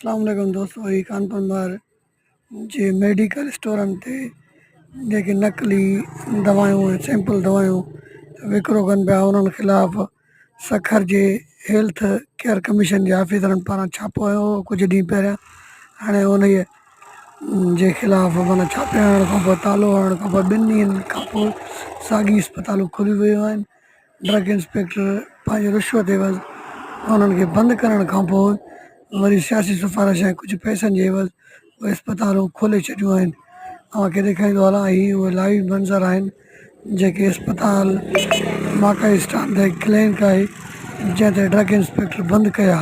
اسلام عليڪم دوستو هي ڪانپور ٻاهر جي ميڊيڪل اسٽورن تي جيڪي نقلي دوائون ۽ سيمپل دوائون وڪرو ڪن پيا انهن خلاف سکر جي هيلٿ ڪيئر ڪميشن جي آفيسرن پاران ڇاپو هنيو هو ڪجهه ڏينهن پهريان هاڻي انهيء جي خلاف معنيٰ ڇاپي هڻڻ کان پوء تالو هڻڻ کان پوء ٻن ڏينهن کان پوء ساڳي اسپتالون کلي ويون آهن ڊرگ انسپيڪٽر پنهنجي رشوت عيوض انهن کي بند ڪرڻ کان پوء وري سياسي سفارش ۽ ڪجهه پئسن جي عيوض اهي اسپتالون کولي ڇڏيون آهن. اوهان کي ڏيکاريندو هلان هي اهي لائيو منظر آهن جيڪي اسپتال ماڪائي اسٽان تي ڪلينڪ آهي جنهن تي ڊرگ انسپيڪٽر بند ڪيا.